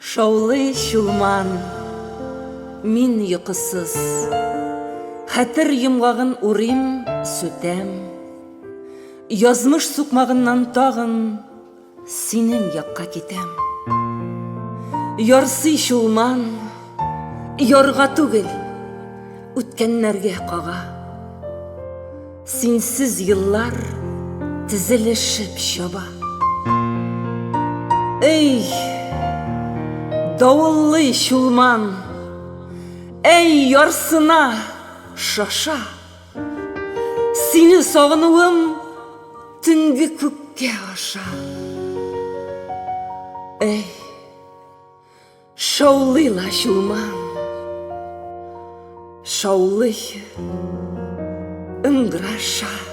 Шаулый Чулман, мин йокысыз. Хәтер йомгагын урыйм, сүтәм. Язмыш сукмагыннан тагын синең якка китәм. Ярсый Чулман, ярга түгел, үткәннәргә кага. Синсез еллар тезелешеп чаба. Эй, давыллый Чулман, әй, ярсына, шаша. Сине сагынуым төнге күккә аша. Эй, Шаулый ла Чулман, шаулый, ыңгыраша.